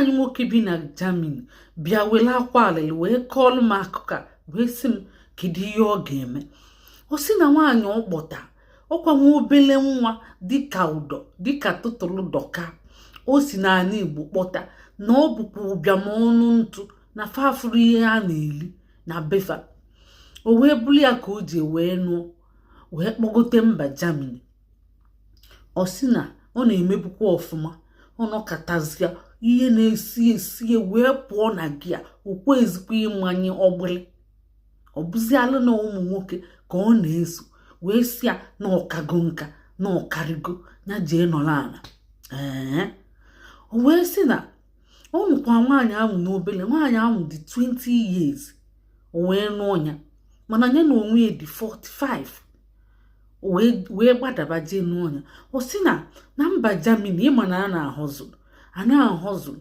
anyị nwoke bi na Germany bịa were akwa alịlị wee kọọlụ m akụkọ a, wee sị m kedu ihe ọ ga-eme. Ọ sị na nwaanyị ọ kpọta ọkwa nwa obele nwa dịka ụdọ, dịka tụtụrụ dọka o si n'ala Igbo kpọta, na ọ bụkwa ụbịam ọnụ ntụ na fafuru ihe a na-eli na befa. O wee bụrụ ya ka o ji wee nụọ, wee kpọgote mba Germany. Ọ sị na ọ na-emebukwa ọfụma, ọ nọkọtazịa ihe na-esi esi wee pụọ na gị a okwu ezikwa ịmanye ọgbịlị. Ọ bụzialụ na ụmụ nwoke ka ọ na-eso, wee si ya na ọkago nka na ọkarịgo ya jee nọrọ ala. Ee, o wee sị na ọ nụkwa nwaanyị ahụ n'obele. Nwaanyị ahụ dị 20 years o wee nụọ ya, mana ya na onwe ya dị 45. O wee gbadaba jee nụọ ya. Ọ sị na na mba Germany, ịma na a na-ahọzụrụ a na-ahọzụrụ.